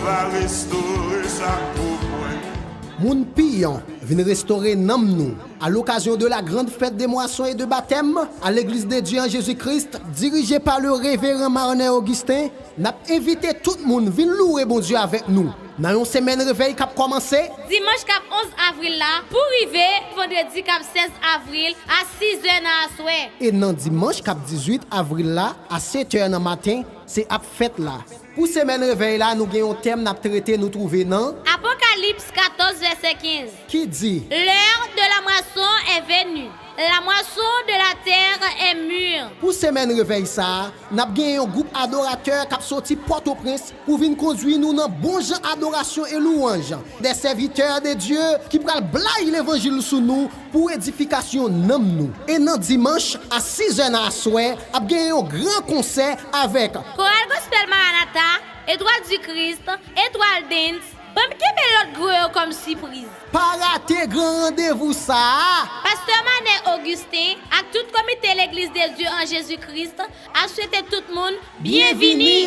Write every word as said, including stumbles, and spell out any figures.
Va restore sa k pou mwen. Moun Piyon vin restore nanm nou. À l'occasion de la grande fête des moissons et de baptême, à l'Église de Dieu en Jésus-Christ, dirigée par le révérend Marnay Augustin, n ap envite tout moun vin louwe Bondye avèk nou. Nan yon semèn revèy k ap kòmanse, Dimanch k ap onz avril la pou rive vandredi k ap sèz avril a sizè nan aswè. E nan dimanch k ap dizuit avril la, a setè nan maten, se ap fèt la. Pou semèn revèy la, nou gen yon tèm n ap trete, nou twouve nan Apokalips katòz vèsè kenz. Ki di, L'heure de la moisson est venue. La moisson de la terre est mûre. Pou semèn revèy sa a, n ap gen yon gwoup adoratè k ap soti Pòtoprens pou vin kondui nou nan bon jan adorasyon e louwanj. Des serviteurs de Dieu ki pral blayi levanjil sou nou pou edifikasyon nanm nou. E nan dimanch a sizè nan aswè, ap gen yon gran konsè avèk Koral Gospel Maranatha, Étoile du Christ, Étoile Dance, ban m kenbe lòt gwo yo kòm sipriz. Pa rate gran randevou sa a! Pastè Marnay Augustin ak tout komite Legliz de Dye an Jezi Kris ap swete tout moun byenvini!